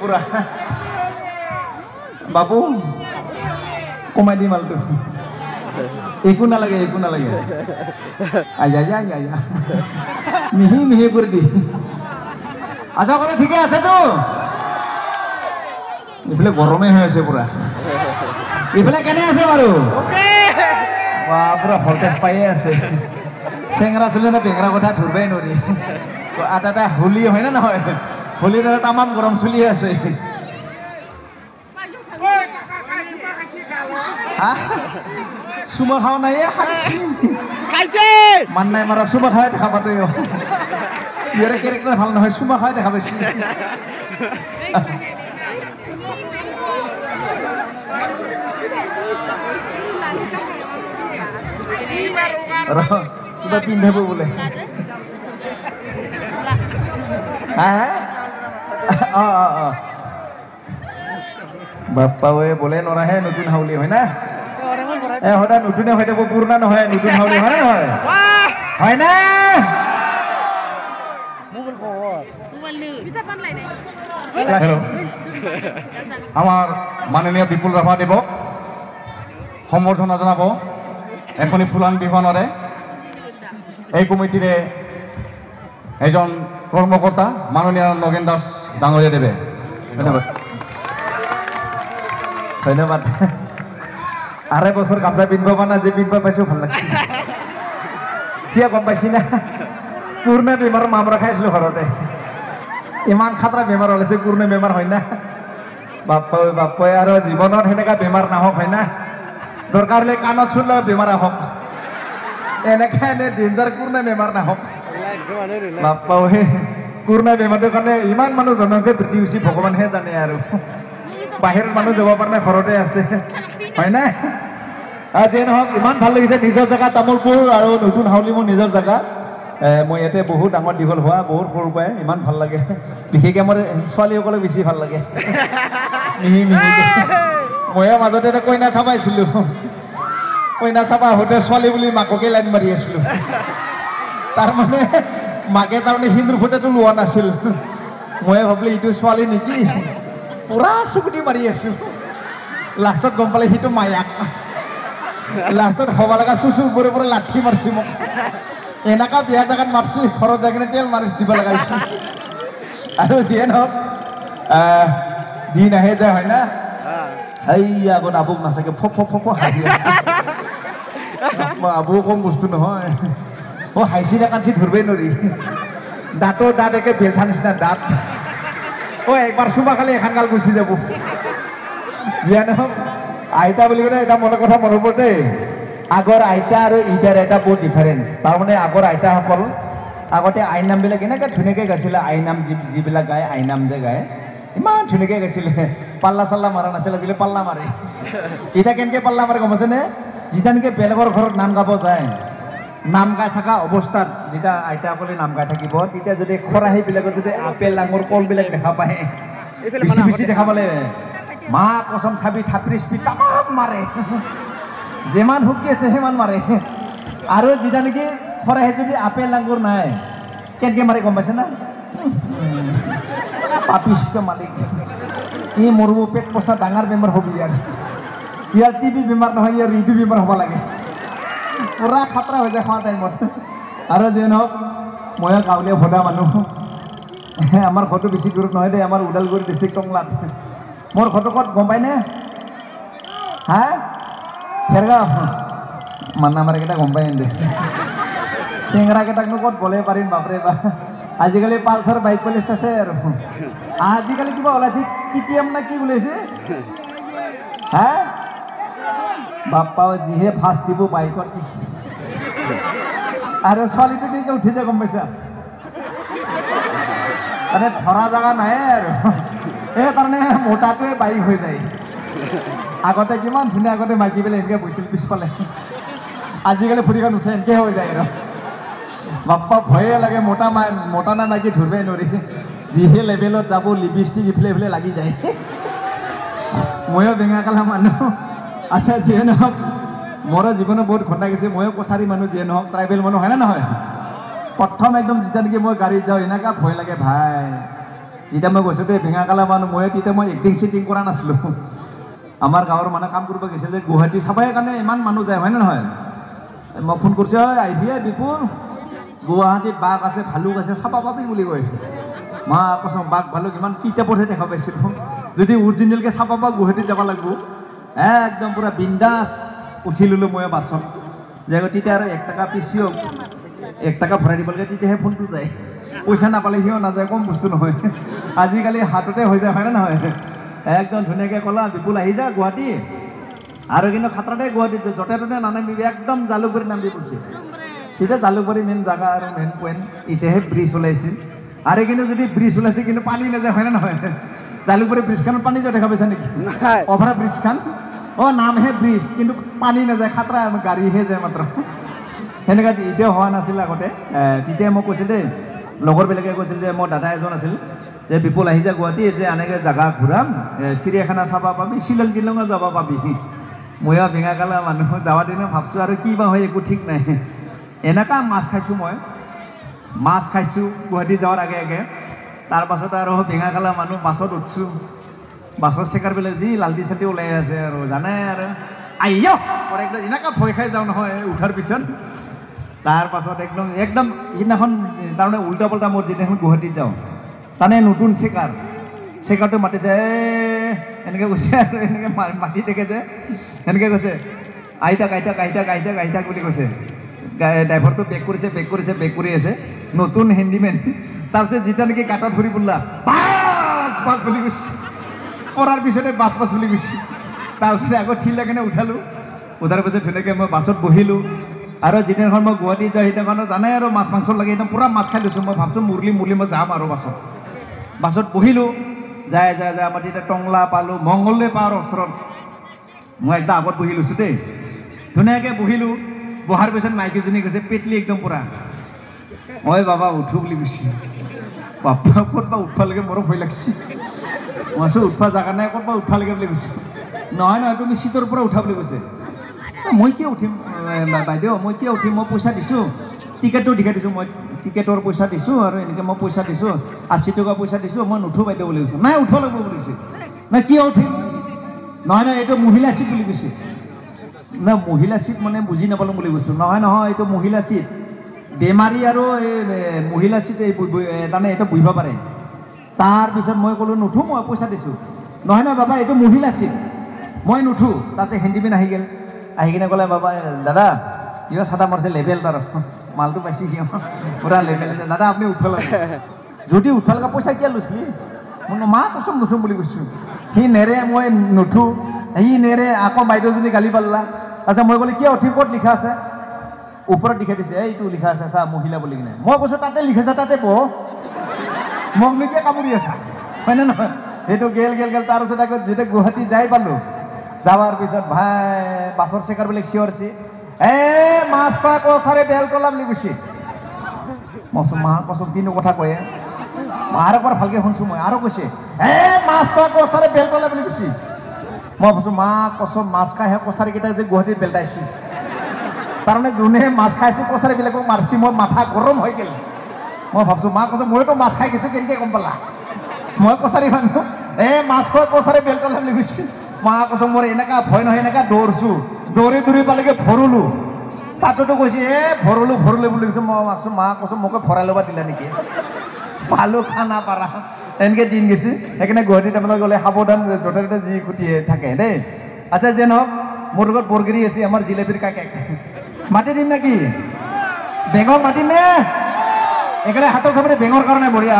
পুৰা বাপু কমাই দি মালটো, একো নালাগে, একো নালাগে। আয়া আয়া আয়া, মিহি মিহি কৰি দি। আশা কৰে ঠিকে আছেতো? এইফালে গৰমে হৈ আছে পুৰা। এইফালে কেনে আছে বাৰু? পুৰা ভল্টেজ পায়ে আছে। চেংৰা চলি নে বেঙৰা কথা ধৰবাই নোৱাৰি। এটা এটা হোলী হয় নে নহয়? হোলীৰ এটা তামাম গৰম চলি আছে। চুমা খাওঁ নাই, মান নাই মাৰা, চুমা খাই দেখা পাতো। ইয়াৰে কেৰেক্টাৰ ভাল নহয়, চুমা খাই দেখা পাইছো। কিবা পিন্ধাব বোলে। অ অ অ, বাপ্পা ঐ, বোলে নৰাহে নতুন হাউলি হয় না? এ সদায় নতুনে হৈ থাকিব, পুৰণা নহয়। নতুন হাউলি হয় নহয়? হয় না? আমাৰ মাননীয় বিপুল ৰাভা দেৱক সম্বৰ্ধনা জনাব এখনি ফুলান বিহুৱানৰে এই কমিটিৰে এজন কৰ্মকৰ্তা মাননীয় নগেন দাস ডাঙৰীয়া দেৱে। ধন্যবাদ, ধন্যবাদ। 2.5 বছৰ গামোচা পিন্ধিব পৰা নাই, যে পিন্ধিব পাইছো ভাল লাগছে। কিয় গম পাইছি না? পুৰণা বেমাৰ মামৰা খাই আছিলো ঘৰতে। ইমান খাতৰা বেমাৰ ওলাইছে, পুৰণা বেমাৰ হয় না? বাপ্পা বাপ্পাই, আৰু জীৱনত সেনেকা বেমাৰ নাহক হয় না? দৰকাৰ হ'লে কাণত চুলে বেমাৰ আহক, এনেকা এনে ডেঞ্জাৰ পুৰণা বেমাৰ নাহক। বাপ্পা হে, পুৰণা বেমাৰটোৰ কাৰণে ইমান মানুহ জনসংখ্যা বৃদ্ধি হৈছে, ভগৱানহে জানে আৰু। বাহিৰত মানুহ যাব পৰা নাই, ঘৰতে আছে হয় না? যিয়ে নহওক, ইমান ভাল লাগিছে নিজৰ জেগা তামোলপুৰ আৰু নতুন হাউলি মোৰ নিজৰ জেগা। মই ইয়াতে বহুত ডাঙৰ দীঘল হোৱা, বহুত সৰুৰ পৰাই ইমান ভাল লাগে। বিশেষকৈ মোৰ ছোৱালীসকলক বেছি ভাল লাগে, মিহি মিহি। ময়ো মাজতে এটা কইনা চাবাইছিলোঁ, কইনা চাবা আহোঁতে ছোৱালী বুলি মাককে লাইন মাৰি আছিলোঁ। তাৰমানে মাকে তাৰমানে সিন্দুৰ ফুটাটো লোৱা নাছিল। ময়ে ভাবিলোঁ এইটো ছোৱালী নেকি, পুৰা চুকুটি মাৰি আছোঁ। লাষ্টত গম পালে সিটো মায়াক। লাষ্টত হ'ব লগা চুচু ওপৰে পৰা লাঠি মাৰিছে মোক। এনেকুৱা বিয়া জেগাত মাৰছি, ঘৰত যাই কিনে তেল মাৰিছ দিব লগা হৈছে। আৰু যিয়ে নহওক, দিন আহে যায় হয় না? এই আগত আবুক নাচাকে ফ ফ ফ হাঁহি আছে। আবু কম বস্তু নহয়। অ, হাঁহিছি নে কান্দছি ধৰবই নোৱাৰি। দাঁতৰ দাঁত একে বেলচা নিচিনা দাঁত। অ, একবাৰ চুমা খালে এখন গাল গুচি যাব। যিয়ে নহওক, আইতা বুলি ক'লে এটা মনৰ কথা মনত পৰে দেই। আগৰ আইতা আৰু ইটাৰ আইতা বহুত ডিফাৰেঞ্চ। তাৰমানে আগৰ আইতাসকল আগতে আইনামবিলাক এনেকৈ ধুনীয়াকৈ গাইছিলে। আইনাম যিবিলাক গায়, আইনাম যে গায়, ইমান ধুনীয়াকৈ গাইছিলে। পাল্লা চাল্লা মাৰা নাছিল, আজিকালি পাল্লা মাৰে। এতিয়া কেনেকৈ পাল্লা মাৰে গম পাইছেনে? যেতিয়া নেকি বেলেগৰ ঘৰত নাম গাব যায়, নাম গাই থকা অৱস্থাত যেতিয়া আইতাসকলে নাম গাই থাকিব, তেতিয়া যদি খৰাহীবিলাকত যদি আপেল আঙুৰ কলবিলাক দেখা পায়, বেছি বেছি দেখা পালে মা কচম চাবি থাপৰি স্পীড তামাম মাৰে। যিমান শক্তি আছে সিমান মাৰে। আৰু যেতিয়া নেকি খৰাহীত যদি আপেল আঙুৰ নাই, কেনেকৈ মাৰে গম পাইছে না? পাপিষ্ট মালিক, ই মৰব, পেট পচা ডাঙৰ বেমাৰ হ'ব ইয়াৰ। ইয়াৰ টিবি বেমাৰ নহয়, ইয়াৰ ইটো বেমাৰ হ'ব লাগে। পুৰা খাতৰা হৈ যায় খোৱা টাইমত। আৰু যিয়ে নহওক, ময়ো গাঁৱলীয়া ভদা মানুহ। আমাৰ ঘৰটো বেছি দূৰত নহয় দেই, আমাৰ ওদালগুৰি ডিষ্ট্ৰিক্ট টংলাত। মোৰ ঘৰটো ক'ত গম পায়নে? হা, খেৰগাঁও। মান্না আমাৰ কেইটা গম পাই দে। চেংৰা কেইটাকনো ক'ত বলে পাৰিম, বাপৰে বা। আজিকালি পালচাৰ বাইক পালে চেচে আৰু। আজিকালি কিবা ওলাইছে কেটিএম না কি ওলাইছে? হা বাপ্পা, যিহে ফাৰ্ষ্ট দিব বাইকত। আৰু ছোৱালীটো কেনেকৈ উঠি যায় গম পাইছা? মানে ধৰা জেগা নাই আৰু। এই তাৰমানে মোটাটোৱে বাইক হৈ যায়। আগতে কিমান ধুনীয়া, আগতে মাইকী পেলাই এনেকৈ বহিছিল পিছফালে। আজিকালি ভৰিখন উঠে এনেকৈ হৈ যায় আৰু। বাপ্পা ভয়ে লাগে, মোটা মোটা না মাইকী ধৰবাই নোৱাৰি। যিহে লেভেলত যাব, লিপষ্টিক ইফালে ইফালে লাগি যায়। ময়ো বেঙা কালা মানুহ। আচ্ছা, যিয়ে নহওক, মোৰো জীৱনত বহুত ঘটনা গৈছে। ময়ো কছাৰী মানুহ, যিয়ে নহওক ট্ৰাইবেল মানুহ হয় নে নহয়? প্ৰথম একদম যেতিয়া নেকি মই গাড়ীত যাওঁ, এনেকুৱা ভয় লাগে ভাই। যেতিয়া মই গৈছোঁ দেই ভেঙাকালা মানুহ মই তেতিয়া মই এক্টিং চিটিং কৰা নাছিলোঁ। আমাৰ গাঁৱৰ মানুহ কাম কৰিব গৈছিল যে গুৱাহাটী চাবাই কাৰণে ইমান মানুহ যায় হয়নে নহয়। মই ফোন কৰিছোঁ, ঐ আহিবি বিপুল, গুৱাহাটীত বাঘ আছে ভালুক আছে চাবা পাবি বুলি কয়। মা কচম বাঘ ভালুক ইমান কিতাপতহে দেখা পাইছিলোঁ, যদি অৰিজিনেলকৈ চাবা পাওঁ গুৱাহাটীত যাব লাগিব। একদম পূৰা বিন্দাছ উঠি ল'লোঁ মই বাছত। যে তেতিয়া আৰু 1 টকা পিচিও 1 টকা ভৰাই দিব লাগে তেতিয়াহে ফোনটো যায়, পইচা নাপালে সিও নাযায়, কম বস্তু নহয়। আজিকালি হাততে হৈ যায় হয়নে নহয়। একদম ধুনীয়াকৈ ক'লা বিপুল আহি যা গুৱাহাটী, আৰু কিন্তু খাতৰাতে গুৱাহাটীত য'তে ত'তে নানামিবি, একদম জালুকবাৰী নামিবি কৈছে। তেতিয়া জালুকবাৰী মেইন জেগা আৰু মেইন পইণ্ট, এতিয়াহে ব্ৰিজ ওলাইছিল। আৰু কিন্তু যদি ব্ৰিজ ওলাইছে কিন্তু পানী নাযায় হয়নে নহয়। জালুকবাৰী ব্ৰিজখনত পানী যায় দেখা পাইছা নেকি? অভাৰ ব্ৰিজখন, অঁ নামহে ব্ৰিজ কিন্তু পানী নাযায়, খাতৰা গাড়ীহে যায় মাত্ৰ। সেনেকুৱা এতিয়াও হোৱা নাছিল আগতে। তেতিয়াই মোক কৈছিল দেই, লগৰবিলাকে কৈছিল যে মোৰ দাদা এজন আছিল যে বিপুল আহি যা গুৱাহাটী, যে এনেকৈ জেগা ঘূৰাম, চিৰিয়াখানা চাব পাবি, শ্বিলং টিলঙো যাব পাবি। ময়ো ভেঙাকালা মানুহ, যোৱা দিনা ভাবছোঁ আৰু কি বা হয় একো ঠিক নাই। এনেকুৱা মাছ খাইছোঁ মই, মাছ খাইছোঁ গুৱাহাটী যোৱাৰ আগে আগে। তাৰপাছত আৰু ভেঙাকালা মানুহ বাছত উঠছোঁ, বাছৰ চেকাৰবিলাক যি লালটি চালটি ওলাই আছে আৰু জানে আৰু আইয় একদম এনেকুৱা ভয় খাই যাওঁ নহয় উঠাৰ পিছত। তাৰপাছত একদম একদম সিদিনাখন তাৰমানে উল্টা পাল্টা মোৰ যিদিনাখন গুৱাহাটীত যাওঁ, তাৰমানে নতুন চেকাৰ, চেকাৰটো মাতিছে, এই এনেকৈ কৈছে আৰু এনেকৈ মাতি থাকে যে সেনেকৈ কৈছে, আহি থাক আহি থাক আহি থাক আহি থাক আহি থাক বুলি কৈছে। ড্ৰাইভাৰটো বেক কৰিছে, বেক কৰিছে, বেক কৰি আছে, নতুন হেণ্ডিমেন। তাৰপিছত যেতিয়া নেকি গাঁতত ঘূৰি পৰিলা বাছ বাছ বুলি কৈছে, পৰাৰ পিছতে বাছ বাছ বুলি কৈছে। তাৰপিছতে আকৌ ঠিলা কেনে উঠালোঁ, উঠাৰ পিছত ধুনীয়াকৈ মই বাছত বহিলোঁ। আৰু যিদিনাখন মই গুৱাহাটী যাওঁ সেইদিনাখন জানাই আৰু মাছ মাংস লাগে, একদম পূৰা মাছ খাই লৈছোঁ। মই ভাবছোঁ মুৰলি মুৰলি মই যাম আৰু বাছত। বাছত বহিলোঁ, যায় যায় যায় আমাৰ তেতিয়া টংলা পালোঁ, মংগলদৈ পাৰ ওচৰত মই একদম আগত বহি লৈছোঁ দেই, ধুনীয়াকৈ বহিলোঁ। বহাৰ পিছত মাইকীজনী কৈছে পেটলি একদম পূৰা, মই বাবা উঠো বুলি কৈছে। বাপা ক'ত বা উঠবা লাগে মোৰো ভয় লাগছে। মই আছোঁ উঠবা জেগা নাই, ক'ত বা উঠবা লাগে বুলি কৈছে। নহয় নহয় তুমি চিটৰ পৰা উঠা বুলি কৈছে। মই কিয় উঠিম বাইদেউ, মই কিয় উঠিম, মই পইচা দিছোঁ, টিকেটটো দেখাই দিছোঁ, মই টিকেটৰ পইচা দিছোঁ আৰু এনেকৈ মই পইচা দিছোঁ, 80 টকা পইচা দিছোঁ, মই নুঠো বাইদেউ বুলি কৈছোঁ। নাই উঠব লাগিব বুলি কৈছে। নাই কিয় উঠিম, নহয় নহয় এইটো মহিলা চিট বুলি কৈছে। নাই মহিলা চিট মানে বুজি নাপালোঁ বুলি কৈছোঁ। নহয় নহয় এইটো মহিলা চিট, বেমাৰী আৰু এই মহিলা চিট এই তাৰমানে এইটো বহিব পাৰে। তাৰপিছত মই ক'লোঁ নুঠো, মই পইচা দিছোঁ। নহয় নহয় বাবা এইটো মহিলা চিট, মই নুঠো। তাৰপিছত হেণ্ডিমেন আহি গ'ল, আহি কিনে ক'লে বাবা দাদা কিবা চাটা মাৰিছে লেভেল, তাৰ মালটো পাইছে সি পূৰা লেভেল, দাদা আপুনি উঠব লাগে। যদি উঠব লগা পইচা কিয় লৈছিলি? মই মা কচম নুঠোম বুলি কৈছোঁ। সি নেৰে, মই নুঠো, সি নেৰে। আকৌ বাইদেউজনী গালি পাল্লা। আচ্ছা মই ক'লে কিয় উঠিম, ক'ত লিখা আছে? ওপৰত লিখা দিছে, এইটো লিখা আছে চা মহিলা বুলি কিনে। মই কৈছোঁ তাতে লিখাছে তাতে বহ, মোক নো কিয় কামুৰি আছা, হয়নে নহয়? সেইটো গেল গেল গেল। তাৰপিছত আকৌ যেতিয়া গুৱাহাটী যাই পালোঁ, যাৱাৰ পিছত ভাই বাছৰ চেকাৰবিলাক চিঞৰছি, এ মাছ খোৱা কচাৰে বেলতলা বুলি কৈছে। মই কৈছোঁ মা কচম কিনো কথা কয়, আৰু একবাৰ ভালকৈ শুনছোঁ মই। আৰু কৈছে এ মাছ খোৱা কচাৰে বেলতলা বুলি কৈছে। মই ভাবছোঁ মা কচম মাছ খাইহে কচাৰীকেইটা যে গুৱাহাটীত বেলতাইছে, তাৰমানে যোনে মাছ খাইছে কচাৰীবিলাকক মাৰিছে। মই মাথা গৰম হৈ গ'ল। মই ভাবছোঁ মা কচম মইতো মাছ খাই গৈছোঁ, কেনেকৈ গম পালা মই কচাৰী মানুহ। এ মাছ খোৱা কচাৰে বেলতলা বুলি কৈছে। মা কচম মোৰ এনেকুৱা ভয় নহয়, এনেকুৱা দৌৰছোঁ, দৌৰি দৌৰি পালেগে ভৰলো। তাতোতো কৈছে এ ভৰলো ভৰলো বুলি কৈছোঁ। মই ভাবছোঁ মা কচম মোকে ভৰাই ল'ব দিলা নেকি, পালোঁ খানা পাৰা এনেকৈ দিন গৈছে। সেইকাৰণে গুৱাহাটীত আপোনালোক গ'লে সাৱধান, য'তে ত'তে যি খুটিয়ে থাকে দেই। আচ্ছা যে নহওক, মোৰ লগত বৰগিৰি আছে আমাৰ জিলেপিৰ কাকেক, মাতি দিম নেকি? বেঙক মাতিম নে? এইকাৰণে হাতৰ চাপৰি বেঙৰ কাৰণে বঢ়িয়া।